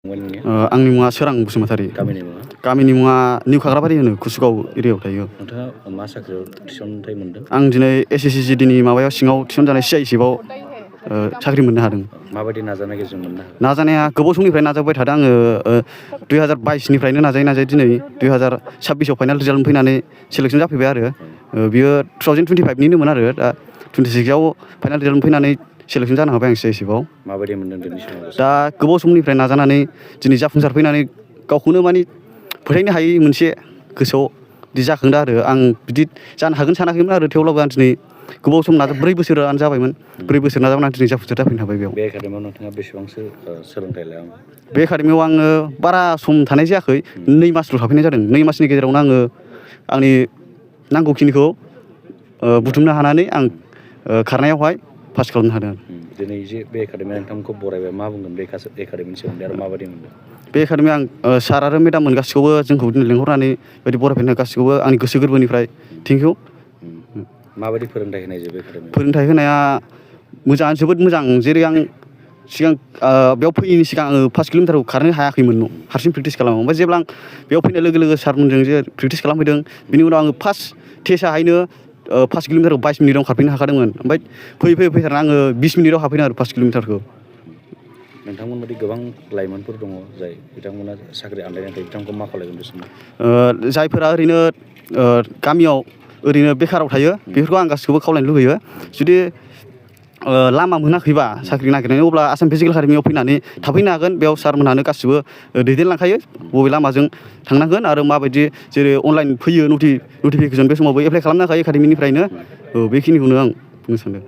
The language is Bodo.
आंनि मुङा सोरां बसुमतारी। गामिनि मुङा निउ खाग्राबारि होनो कुसुगाव एरियायाव थायो। नोंथाङा मा साख्रियाव थिसनथाइ मोनदों? आं दिनै SSC-GD नि माबायाव सिङाव थिसनजानाय CISF-आव साख्रि मोननो हादों। माबायदि नाजानाय गेजेरजों मोननो हादों? नाजानाया गोबाव समनिफ्राय नाजाबाय थादों आङो। 2022निफ्रायनो नाजायै दिनै 2026आव फाइनाल रिजाल्ट फैनानै सेलेक्सन जाफैबाय आरो। बियो 2025निनोमोन आरो दा 26आव फाइनाल रिजाल्ट फैनानै सेलेक्सन जानो हाबाय आं CISF-आव। माबायदि मोनदों दिनै समाव? दा गोबाव समनिफ्राय नाजानानै दिनै जाफुंसार फैनानै गावखौनो माने फोथायनो हायै मोनसे गोसोआव बिदि जाखांदों आरो। आं बिदि जानो हागोन सानाखैमोन आरो, थेवब्लाबो आं दिनै गोबाव सम 4 बोसोरानो जाबायमोन। 4 बोसोर नाजानानै दिनै जाफुंसार जाफैनो हाबाय बेयाव। बे एकाडेमियाव नोंथाङा बेसेबांसो सोलोंथाइ लाया? बे एकाडेमियाव आङो बारा सम थानाय जायाखै, 2 मासल' थाफैनाय जादों। 2 मासनि गेजेरावनो आङो आंनि नांगौखिनिखौ बुथुमनो हानानै आं खारनायावहाय पास खालामनो हादों। दिनै जे बे एकाडेमिया नोंथांमोनखौ बरायबाय, मा बुंगोन बे एकाडेमिनि सोमोन्दै आरो माबायदि मोनदों? बे एकाडेमियाव आं सार आरो मेडाममोन गासिखौबो जोंखौ लिंहरनानै बायदि बरायफैनाय गासिखौबो आंनि गोसो गोरबोनिफ्राय थेंक इउ। माबायदि फोरोंथाइ होनाय जायो बे एकाडेमियाव? फोरोंथाइ होनाया मोजां, जोबोद मोजां। जेरै आं सिगां बेयाव फैयैनि सिगां आङो 5 किल'मिटारखौ खारनो हायाखैमोन, हारसिं प्रेक्टिस खालामो। ओमफ्राय जेब्ला आं बेयाव फैनाय लोगो लोगो सारमोनजों जे प्रेक्टिस खालामफैदों, बिनि उनाव आङो फार्स्ट टेस्टआहायनो 5 किल'मिटारखौ 22 मिनिटाव खारफैनो हाखादोंमोन। ओमफ्राय फैयै फैथारना आङो 20 मिनिटाव हाफैदों आरो 5 किल'मिटारखौ। नोंथांमोन बायदि गोबां लाइमोनफोर दङ जाय बिथांमोना साख्रि आन्दायनानै थायो, बिथांमोनखौ मा खालामगोन बे समाव? जायफोरा ओरैनो गामियाव ओरैनो बेखाराव थायो, बेफोरखौ आं गासिखौबो खावलायनो लुबैयो। जुदि लामा मोनाखैबा साख्रि नागिरनायनि, अब्ला आसाम फिजिकेल एकाडेमियाव फैनानै थाफैनो हागोन। बेयाव सारमोनहानो गासिबो दैदेनलांखायो बबे लामाजों थांनांगोन आरो माबायदि, जेरै अनलाइन फैयो नटिफिकेसन, बे समावबो एप्लाइ खालामनो हाखायो एकाडेमिनिफ्रायनो। बेखिनिखौनो आं बुंनो सानदों।